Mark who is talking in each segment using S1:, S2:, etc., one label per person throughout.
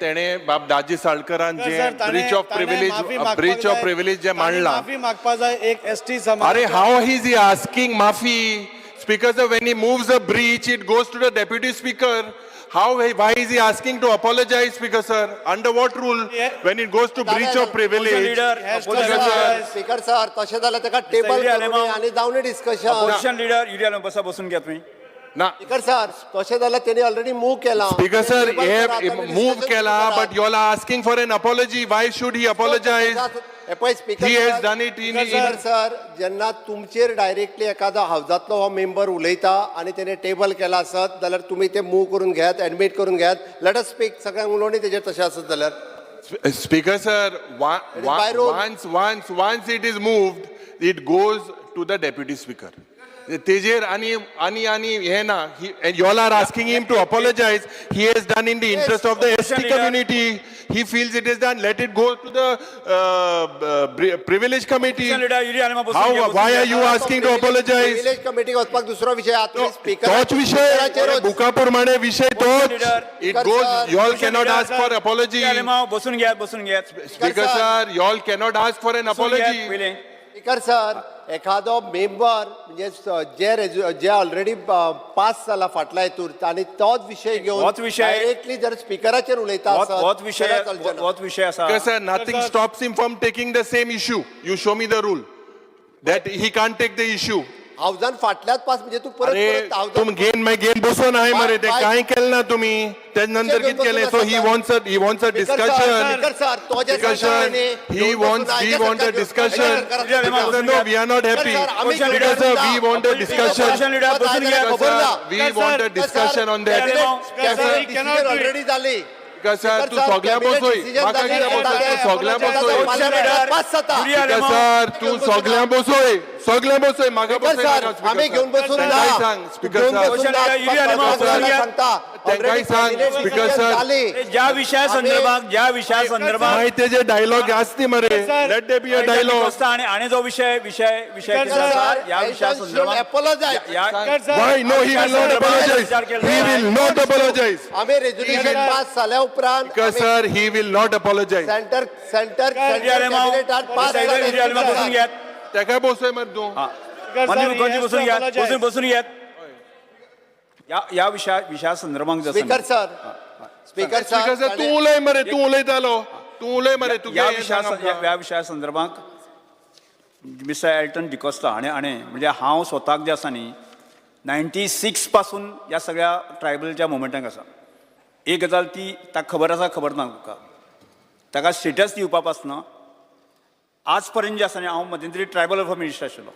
S1: तेणे बाब दाजी साळकरान जे breach of privilege, breach of privilege जे मांडला.
S2: माफी मागपा जाय एक एसटी समाज.
S1: अरे, how is he asking माफी? Speaker sir, when he moves a breach, it goes to the deputy speaker. How, why is he asking to apologize, Speaker sir? Under what rule? When it goes to breach of privilege.
S3: Leader,
S2: Has to
S3: opposition
S2: apologize.
S4: Speaker sir, तशें जाल्यार ताका table
S3: Mr.
S4: करूं आनी जावनी discussion.
S3: Opposition leader Yuri Alemao, बसा, बसून घ्या तुम्ही.
S1: ना.
S4: स्पीकर सर, तशें जाल्यार तेणी ऑलरेडी मूव केला.
S1: Speaker sir,
S4: table
S1: हे
S4: करात आनी
S1: move
S4: discussion
S1: केला,
S4: करात.
S1: but you all are asking for an apology. Why should he apologize?
S4: हे पळय speaker
S1: He has
S4: sir,
S1: done it in
S4: speaker sir, जेन्ना तुमचेर डायरेक्टली एखादो हावजांतलो हो मेंबर उलयता आनी तेणे टेबल केला आसत जाल्यार तुमी ते मूव करून घेयात, एडमीट करून घेयात. Let us speak. सगळ्यांक उलोवणी तेजेर तशें आसत जाल्यार.
S1: Speaker sir,
S4: It is by rule.
S1: once it is moved, it goes to the deputy speaker. तेजेर आणि आणि आणि हे ना, and you all are asking him to apologize. He has done in the interest of the ST
S3: Opposition leader.
S1: Community. He feels it is done. Let it go to the privilege committee.
S3: Opposition leader Yuri Alemao, बसून घ्या,
S1: How,
S3: बसून
S1: why
S3: घ्या.
S1: Are you asking to apologize?
S4: Privilege कमिटीक वचपाक दुसरो विशय आहा. तुमी speaker
S1: तोच विषय, बुका प्रमाणे विषय तोच.
S3: Leader.
S1: It goes, you all cannot ask for apology.
S3: Yuri Alemao, बसून घ्यात, बसून घ्यात.
S1: Speaker sir, you all cannot ask for an
S3: बसून घ्यात
S1: apology.
S3: पयलें.
S4: स्पीकर सर, एखादो मेंबर म्हणजे जे जे ऑलरेडी पास जाला फाटल्या हेतूर आनी तोच विशय घेवन
S3: होच विशय-
S4: डायरेक्टली जर स्पिकराचेर उलयता
S3: होच
S4: आसत
S3: होच विशय
S4: जाल्यार चलचें ना.
S3: होच विशय आसा.
S1: Because sir, nothing stops him from taking the same issue. You show me the rule that he can't take the issue.
S4: हावजान फाटल्याच पास म्हणजे तूं परत
S1: अरे,
S4: परत हावजान
S1: तुम घेन मागीर घेन बसून आहे मरे, ते
S4: बाय-
S1: काय केलं ना तुम्ही? त्याच्या नंतर कित केलें? So he wants a discussion.
S4: Speaker sir, तो जे
S1: Discussion. He wants a discussion. No, we are not happy. Speaker sir, we want a discussion.
S3: Opposition leader, बसून घ्या.
S1: Sir, we want a discussion on that.
S2: Sir,
S4: already झाली.
S1: Speaker sir, तू सगळ्या बसोय, म्हाका कित्याक बसोय? तू सगळ्या बसोय.
S3: युरी
S1: स्पीकर
S3: आलेमाव.
S1: सर, तू सगळ्या बसोय, सगळ्या बसोय, म्हाका
S4: स्पीकर
S1: बसोय
S4: सर,
S1: नाका.
S4: आमी घेवन बसून ना.
S1: तांकांय सांग स्पीकर
S4: घेवन
S1: सर.
S4: बसून ना.
S3: युरी आलेमाव, बसून घ्या.
S4: सांगता
S1: तांकांय सांग, स्पीकर सर.
S4: झाली.
S3: ज्या विशया संदर्भात, ज्या विशया संदर्भात
S1: मागीर तेजे डायलॉग आसती मरे.
S2: Sir.
S1: Let there be a dialogue.
S3: आणि आणि जो विषय विषय विषय
S2: Sir,
S3: केला आसा, ह्या विशया संदर्भात
S4: apologise.
S3: या-
S1: Why? No, he will not apologize. He will not apologize.
S4: आम्ही रेझोल्युशन पास जाल्या उपरांत
S1: Speaker sir, he will not apologize.
S4: Centre centre
S3: Yuri Alemao,
S4: कॅबिनेटात पास
S3: युरी आलेमाव, बसून
S4: झाले.
S3: घ्यात.
S1: तेका बसोय मरे तूं.
S3: हा. माननीय मुख्यमंत्री, बसून घ्यात, बसून बसून घ्यात. या या विशया विशया संदर्भात जसं
S4: speaker sir, speaker
S1: speaker sir,
S4: sir,
S1: तूं उलय मरे, तूं उलयतालो, तूं उलय मरे. तुगे
S3: या
S1: हें
S3: विशया
S1: सांग आमकां.
S3: ह्या विशया संदर्भात मिस्टर एल्टन डिकोस्ता हाणें हाणें म्हणजे हांव स्वताक जें आसा न्ही, 96 पासून ह्या सगळ्या ट्रायबलच्या मुवमेंटाक आसा. एक गजाल ती ताका खबर आसा, खबर ना तुका, ताका स्टेटस दिवपा पासन आज पर्यंत जें आसा न्ही, हांव मध्यंतरी ट्रायबल वेलफेअर मिनिस्टर आशिल्लो.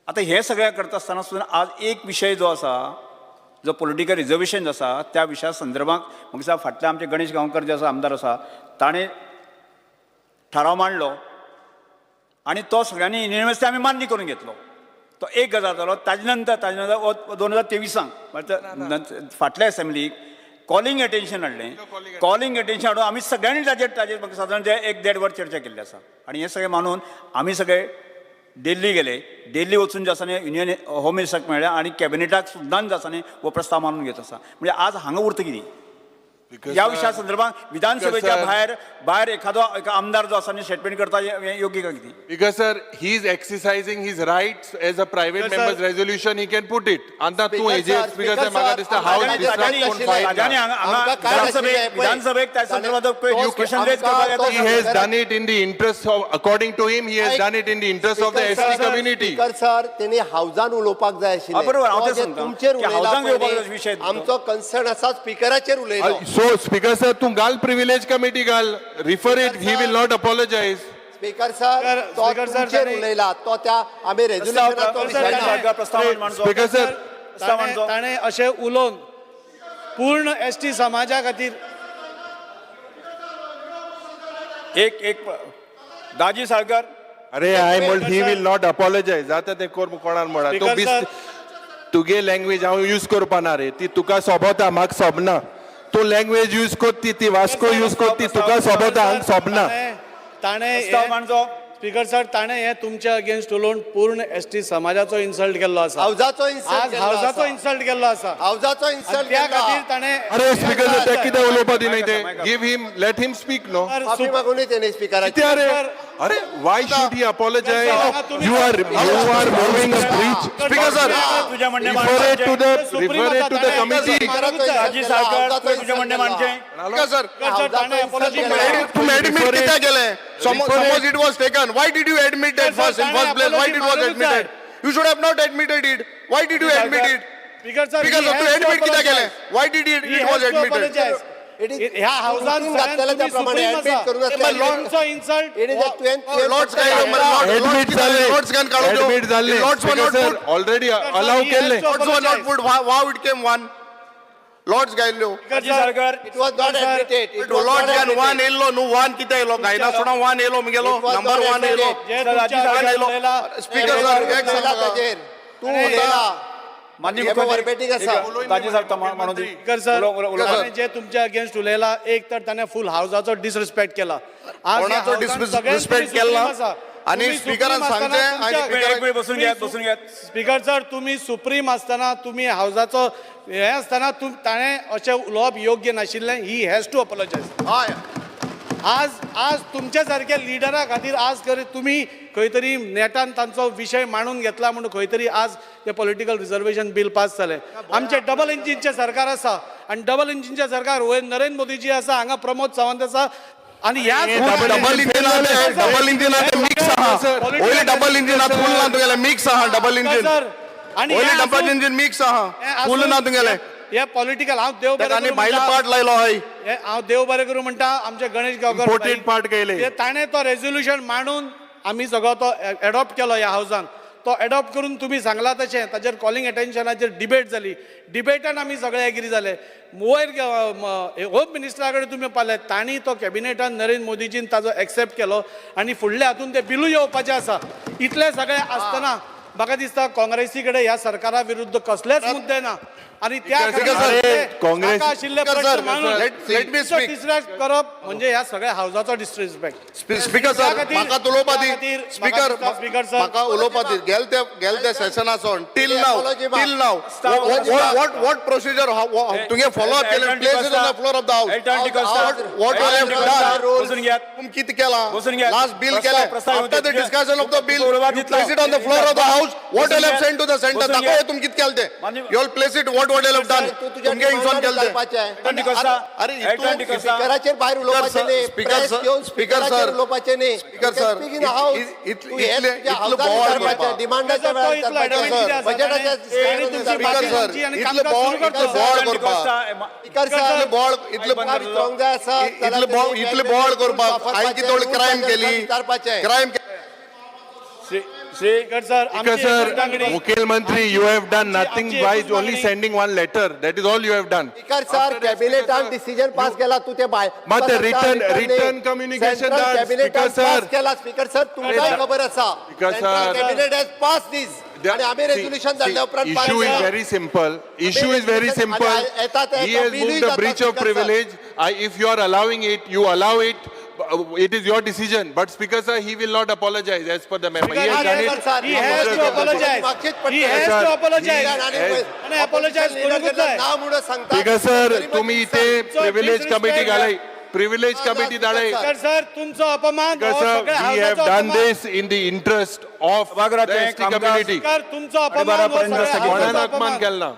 S3: आतां हें सगळें करता आसतना सुद्दां आज एक विशय जो आसा, जो पॉलिटिकल रिजर्वेशन आसा, त्या विशया संदर्भात म्हाका दिसता फाटले आमचे गणेश गांवकर जे आसा, आमदार आसा, ताणें थाराव मांडलो आनी तो सगळ्यांनी युनिवर्सिटी आमी मान्य करून घेतलो. तो एक गजाल जालो. ताजे नंतर 2023आंक म्हळ्यार फाटल्या असेंब्लीक कॉलिंग एटेन्शन हाडलें. कॉलिंग एटेन्शन हाडून आमी सगळ्यांनी ताजेर ताजेर म्हाका सादारण ते एक देड वर चर्चा केल्ली आसा आनी हें सगळें मानून आमी सगळे दिल्ली गेले. दिल्ली वचून जे आसा न्ही, युनियन होम मिनिस्टराक मेळ्ळे आनी कॅबिनेटाक सुद्दां जे आसा न्ही, हो प्रस्ताव मानून घेत आसा. म्हणजे आज हांगा उरता कितें ह्या विशया संदर्भात? विधानसभेच्या भायर भायर एखादो एक आमदार जो आसा न्ही, स्टेटमेंट करता, हें योग्य काय कितें?
S1: Because sir, he is exercising his rights as a private
S2: Speaker sir.
S1: Member's resolution. He can put it. आता तूं
S4: Speaker
S1: हेजेर
S4: sir,
S1: speaker sir,
S4: Speaker
S1: म्हाका
S4: sir,
S1: दिसता हावज
S4: आमकां
S1: डिस्ट्रक्ट कोण
S4: आशिल्लें.
S1: फायट
S3: ताज्यांनी
S1: ना.
S3: हांगा हांगा
S4: आमकां काय
S3: विधानसभेक
S4: आशिल्लें पळय.
S3: विधानसभेक त्या संदर्भात क्वेश्चन रेज करपाक येता.
S1: He has done it in the interest of, according to him, he has done it in the interest of the ST community.
S4: Speaker sir, त्यांनी हावजान उलोवपाक जाय आशिल्लें.
S3: हा, बरोबर, हांव
S4: तो
S3: तें
S4: जे
S3: सांगता.
S4: तुमचेर
S3: की
S4: उलयला
S3: हावजान
S4: पळय
S3: घेवपाक
S4: न्ही,
S3: विशय तो.
S4: आमचो कन्सर्न आसा स्पिकराचेर उलयलो.
S1: So, Speaker sir, तूं घाल privilege committee घाल. Refer it. He will not apologize.
S4: Speaker sir,
S2: Speaker-
S4: तो
S2: स्पीकर सर,
S4: तुमचेर उलयला, तो त्या आमी रेझोल्युशनात तो विशय ना.
S3: प्रस्ताव मांडचो.
S1: Speaker sir,
S3: प्रस्ताव मांडचो.
S2: ताणें अशें उलोवन पूर्ण एसटी समाजा खातीर
S3: एक एक दाजी साळकर.
S1: अरे, I म्हण he will not apologize. जाता ते कोर कोणाक म्हणा तूं.
S2: Speaker
S1: बीस
S2: sir.
S1: तुगे लँग्वेज हांव यूज करपा रे. ती तुका सोबता, म्हाका सोबना. तूं लँग्वेज यूज कर ती, ती वास्को यूज कर ती, तुका सोबता, हांगा सोबना.
S2: ताणें
S3: प्रस्ताव मांडचो.
S2: स्पीकर सर, ताणें हें तुमच्या अगेन्स्ट उलोवन पूर्ण एसटी समाजाचो इन्सल्ट केल्लो आसा.
S4: हावजाचो इन्सल्ट.
S2: आज हावजाचो इन्सल्ट केल्लो आसा.
S4: हावजाचो इन्सल्ट.
S2: त्या खातीर ताणें
S1: अरे स्पीकर सर, ते कितें उलोवपा दिनाय ते. Give him, let him speak, no.
S4: माफी मागूनय तेणे स्पिकराची.
S1: कितें अरे, अरे, why should he apologize? You are moving a breach.
S5: Speaker sir,
S3: तुझ्या म्हणणें
S1: Refer it to the
S2: supreme
S1: refer it to the
S2: आता
S1: committee.
S3: Rajiv Salkar, तुवें तुजें म्हणणें मांडचें.
S5: स्पीकर सर,
S2: ताणें apology मागली.
S5: तुम्ही ऍडमिट कित्याक केलें?
S1: Refer
S5: Suppose it was taken, why did you admit that
S2: Sir,
S5: first in
S2: ताणें
S5: first place? Why
S2: apology
S5: it was
S2: मागूनच जाय.
S5: Admitted? You should have not admitted it. Why did you admit it?
S2: Speaker sir,
S5: Speaker
S2: he
S5: sir,
S2: has
S5: तू
S2: to
S5: admit कित्याक
S2: apologize.
S5: केलें? Why did it
S2: He
S5: it
S2: has
S5: was
S2: to
S5: admitted?
S2: apologize. ह्या हावजान
S4: घातलेल्या त्या प्रमाणे admit करून
S2: तुमचो insult.
S4: It is तुवें
S5: लॉर्ड्स काय
S1: Admit जाले.
S5: लॉर्ड्स can काडून
S1: Admit जाल्ले.
S5: Lords were
S1: Speaker
S5: not
S1: sir,
S5: put.
S1: Already allow
S2: he has
S1: केल्ले.
S2: to
S5: Lords were not put. How it came one? Lords गायल्यो.
S3: Rajiv Salkar.
S4: It was not admitted.
S5: It lords can one येयल्लो न्हू, one कितें येयलो गायना सुना, one येयलो मुगेलो
S4: It was
S5: number
S4: not
S5: one येयलो.
S4: admitted.
S2: जे
S3: sir, Rajiv
S2: तुमच्या
S3: साळकर
S2: against
S5: उलयला.
S2: उलयला,
S5: स्पीकर सर, एक सांग म्हाका.
S4: ताजेर तूं उलयला.
S3: माननीय
S4: हे
S3: मुख्यमंत्री,
S4: verbatim आसा.
S3: एक राजीव साळकर म्हणून दी.
S2: स्पीकर सर,
S3: उलो- उलो- उलो-
S2: ताणें जे तुमच्या अगेन्स्ट उलयला, एक तर ताणें फूल हावजाचो डिसरिस्पेक्ट केला. आज ह्या
S5: कोणाचो
S2: हावजान सगळ्यांत
S5: disrespect
S2: तुम्ही
S5: केला?
S2: supreme आसा.
S5: आणि
S2: तुम्ही
S5: स्पीकरान
S2: supreme आसतना
S5: सांगचें आणि
S2: तुमच्या-
S3: एक वेळ बसून घेयात, बसून घेयात.
S2: स्पीकर सर, तुम्ही सुप्रीम आसतना, तुम्ही हावजाचो हें आसतना ताणें अशें उलोवप योग्य नाशिल्लें. He has to apologise.
S5: हय.
S2: आज तुमच्या सारक्या लिडरा खातीर आज खरें तुमी खंय तरी नेटान तांचो विशय मांडून घेतला म्हणून खंय तरी आज ते पॉलिटिकल रिजर्वेशन बील पास जालें. आमचें डबल इंजिनचें सरकार आसा आनी डबल इंजिनचें सरकार वयर नरेंद्र मोदीजी आसा, हांगा प्रमोद सावंत आसा आनी ह्याच
S5: डबल इंजिन आहा, डबल इंजिन आहा, ते मिक्स आहा. वयले डबल इंजिन आहा, फूल ना तुगेलें, मिक्स आहा डबल इंजिन.
S2: सर, आनी
S5: वयले
S2: हें
S5: डबल
S2: आसून-
S5: इंजिन मिक्स आहा,
S2: हें
S5: फूल
S2: आसून
S5: ना तुगेलें.
S2: हे पॉलिटिकल हांव देव बरें
S5: ताका आनी
S2: करूं
S5: भायलो
S2: म्हणटा.
S5: पार्ट लायलो हय.
S2: हे हांव देव बरें करूं म्हणटा, आमचे गणेश गांवकर
S1: Imported
S2: बाई,
S1: part केले.
S2: ते ताणें तो रेजोल्युशन मांडून आमी सगळो तो एडॉप्ट केलो ह्या हावजान. तो एडॉप्ट करून तुमी सांगला तशें ताजेर कॉलिंग एटेन्शनाचेर डिबेट जाली. डिबेटान आमी सगळे एग्री जाले. वयर होम मिनिस्टरा कडेन तुमी पावले, तांणी तो कॅबिनेटान नरेंद्र मोदीजीन ताजो एक्सेप्ट केलो आनी फुडल्या हातून ते बिलूय येवपाचें आसा. इतलें सगळें आसतना म्हाका दिसता काँग्रेसी कडेन ह्या सरकारा विरुद्ध कसलेच मुद्दे ना आनी त्या
S5: Speaker sir,
S2: खातीर ते
S1: काँग्रेस-
S2: नाका आशिल्ले
S5: Speaker
S2: प्रश्न
S5: sir,
S2: मांडून
S5: let me speak.
S2: Disrespect करप म्हणजे ह्या सगळ्या हावजाचो डिसरिस्पेक्ट.
S5: स्पीकर
S2: त्या
S5: सर,
S2: खातीर-
S5: म्हाका उलोवपा दी.
S2: त्या खातीर म्हाका
S5: स्पीकर,
S2: दिसता, स्पीकर सर,
S5: म्हाका उलोवपा दी. गेल ते सेशनाचो टील नाव,
S4: Apology माग.
S5: Till now what procedure तुगे फॉलो अप केलें? Place it on the floor of the house.
S3: Elton D'Costa.
S5: What
S3: Elton
S5: have
S3: D'Costa,
S5: done?
S3: बसून घेयात.
S5: तुम कितें केलां?
S3: बसून घेयात.
S5: लास्ट बिल
S3: प्रस्ताव-
S5: केलें.
S3: प्रस्ताव
S5: आफ्टर the
S3: येवं दे.
S5: Discussion of the bill,
S3: उलोवपा
S5: you
S3: दितलो.
S5: Place it on the floor of the house. What
S3: बसून
S5: have
S3: घेयात.
S5: Send to the centre?
S3: बसून
S5: दाखोव
S3: घेयात.
S5: तुम कितें केलें ते.
S3: माननीय-
S5: you all place it. What have done?
S4: तूं तुज्या
S5: तुमगे हिंगसून केलें ते.
S4: विचारपाचें.
S3: एल्टन डिकोस्टा.
S5: अरे,
S3: एल्टन
S5: इतू-
S3: डिकोस्टा.
S4: स्पिकराचेर भायर उलोवपाचें न्ही.
S5: स्पीकर
S4: प्रेस
S5: सर,
S4: घेवन
S5: स्पीकर
S4: स्पिकराचेर
S5: सर,
S4: उलोवपाचें न्ही.
S5: Speaker sir,
S4: speak in house.
S5: इतले इतलो
S4: बोवाळ
S5: बोवाळ करपा.
S4: डिमांडाच्या
S2: तो इतलो adamant कितें आसा?
S4: बजेटाच्या
S2: ताणें तुमची
S5: स्पीकर
S2: बाकी
S5: सर,
S2: तुमची आनी
S5: इतलो
S2: कामकाज
S5: बोवाळ
S2: सुरू
S5: इतलो
S2: करचो.
S5: बोवाळ
S3: एल्टन
S5: करपा.
S3: डिकोस्टा,
S4: स्पीकर
S5: इतले
S4: सर,
S5: बोवाळ इतले
S4: तुका विचारूंक जाय आसा
S5: इतले बोवाळ इतले बोवाळ करपाक हांवें कितें व्हडली क्रायम केली?
S4: विचारपाचें.
S5: Crime
S3: Shri Shri
S2: speaker sir,
S1: Speaker
S2: आमची
S1: sir,
S2: एकूच मागणी-
S1: Mukhyamantri, you have done nothing
S2: आमची
S1: by
S2: एकूच
S1: only
S2: मागणी-
S1: sending one letter. That is all you have done.
S4: Speaker sir, कॅबिनेटान decision pass केला, तूं ते भायर
S1: मात ते written communication धाड,
S4: कॅबिनेटान
S1: स्पीकर सर.
S4: पास केला. स्पीकर सर, तुमकांय खबर आसा.
S1: Speaker sir.
S4: Cabinet has pass this आणि आमी रेजोल्युशन धाडल्या उपरांत pass
S1: Issue is
S4: केला.
S1: very simple. Issue is very
S4: resolution
S1: simple.
S4: आणि येता ते
S1: He
S4: येता
S1: has
S4: बिलूय
S1: moved a
S4: जाता,
S1: breach of
S4: Speaker sir.
S1: Privilege. If you are allowing it, you allow it. It is your decision. But Speaker sir, he will not apologize as per the memo. He has done
S4: Speaker
S1: it.
S4: sir,
S2: He has to apologize. He has to apologize. आणि apologize करूंकच जाय.
S4: ना म्हणून सांगता.
S1: Speaker sir, तुम्ही इथे
S2: So,
S1: privilege
S2: disrespect.
S1: Committee घालाय. Privilege committee धाडाय.
S2: Speaker sir, तुमचो अपमान
S1: Speaker
S2: हो
S1: sir,
S2: सगळ्या
S1: we have
S2: हावजाचो
S1: done
S2: अपमान.
S1: this in the interest of the
S3: सभागृहाचें
S1: ST
S3: कामकाज
S1: community.
S2: Speaker, तुमचो अपमान हो
S3: साडेबारा पर्यंत
S2: सगळ्या
S3: स्थगीत
S1: कोणान
S2: हावजाचो
S1: अपमान
S2: अपमान.
S1: केला ना?